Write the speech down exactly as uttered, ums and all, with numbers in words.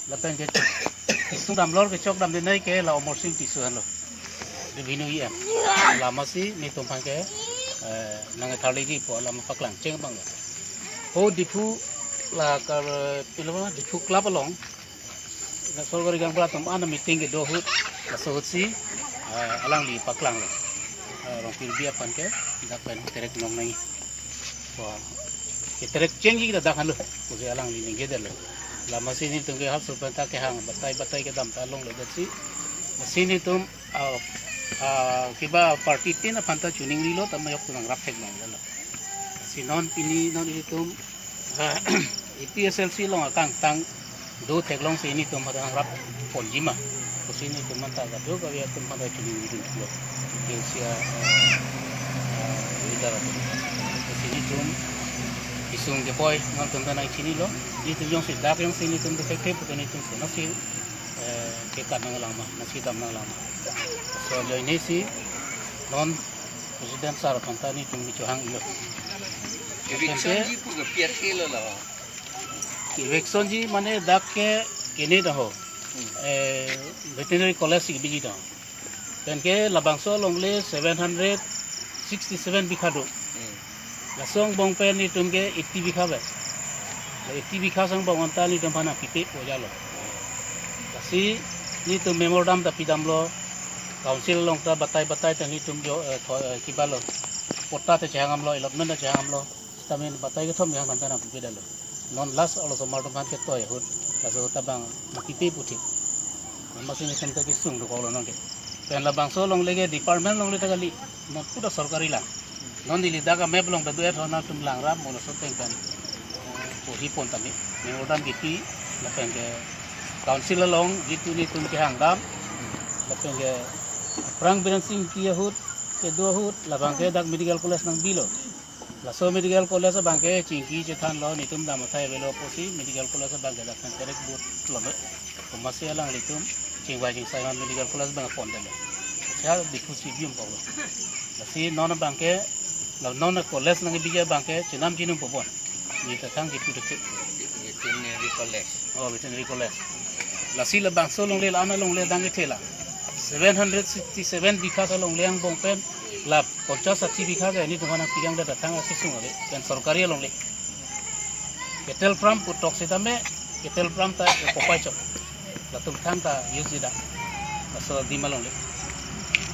Lapen ke sudam lor kechok damdenei ke la Amarsing Tisso henlo. Revenue E M. Lamasi netum aphan ke, eh, nangtharliji pu alam paklang cheng abang lo. Ho Diphu la kar, pilo ma, Diphu Club along, la sorkari gaonbura atum an meeting kedo ahut, laso ahutsi, eh, alangli paklanglo. Eh, Rongpirbi aphan ke, dak pen terek nong nangji. Wah, keterek chengji kita dak henlo, pusi alangli ningjedetlo. Lamasi netum ke halaso aphanta kehang batai batai kedam ta longledetsi. Lasi netum, ah, ah, kiba party tin aphanta choningrilo, tame yok nangrap thek nanglo. Si non pini non netum, ah, A P H L C along akangtang do theklongsi netum aphan nangrap ponji ma pusi netum aphanta kadokave atum aphanta chiningridunlo. K C A, eh, eh, leader atum. Pusi netum isung kepoi nangtum ta nangchinilo. Netum jongsi dak jongsi netum defective pulote netum konatsi, eh, kekat nanglang ma, nasi dam nanglang ma. So, ajoinesi non President sir aphanta netum kechohanglo. Evictionji pu ke pi athelo la? Evictionji mane dak ke kene do ho. Hmm. Eh, Veterinary College si biji do. Pen ke labangso alongle seven hundred sixty-seven bigha do. Hmm. Laso angbong pen netum ke eighty bigha ave. Eighty bigha angbong anta netum aphan pipe pojalo. Lasi netum memorandum ta pidamlo. Council along ta batai batai ta netum jo, eh, tho-, eh, kibalo. Patta ta chehang damlo, allotment ta chehang damlo. Sitame batai kethom yang nangta nangpipedetlo. Non last arloso osomar atum aphan ketoi ahut, laso ahut abang nangpipe puthit. Amatsi netum ta kesung dokoklo nonke. Pen labangso alongle ke department alongle ta kali, non puta sorkari lang. Non neli dak a-map along ta do-et ho, nangtum langrap mo laso ateng pen, eh, porhi pon tame. Memorandum kipi, lapen ke council along jitu netum kehang dam, lapen ke aphrang Biren Sing Ingti ahut kedo ahut, labang ke dak medical college nangbilo. Laso medical college abang ke chingki chethanlo, netum dam athai avelo pusi medical college abang ke dak pen terek but lo me. Komatsi alanglitum chingvai chingsai ma medical college abang pondetlo. Sia Diphu si bium polo. Lasi non abang ke, la non college nangkebiji abang ke chenam chinum po bon. Neli ta thang kipu deke. Veterinary College. Oh, Veterinary College. Lasi labangso alongle, la-an alongle dang kethela. Seven hundred sixty-seven bigha alongle angbong pen la ponchas sathi bigha ke netum aphan nangpidang da thang akesung ave, pen sorkari alongle. Cattle farm putok sitame, cattle farm ta kopai chok. Latum thangta use dida. Laso adim alongle.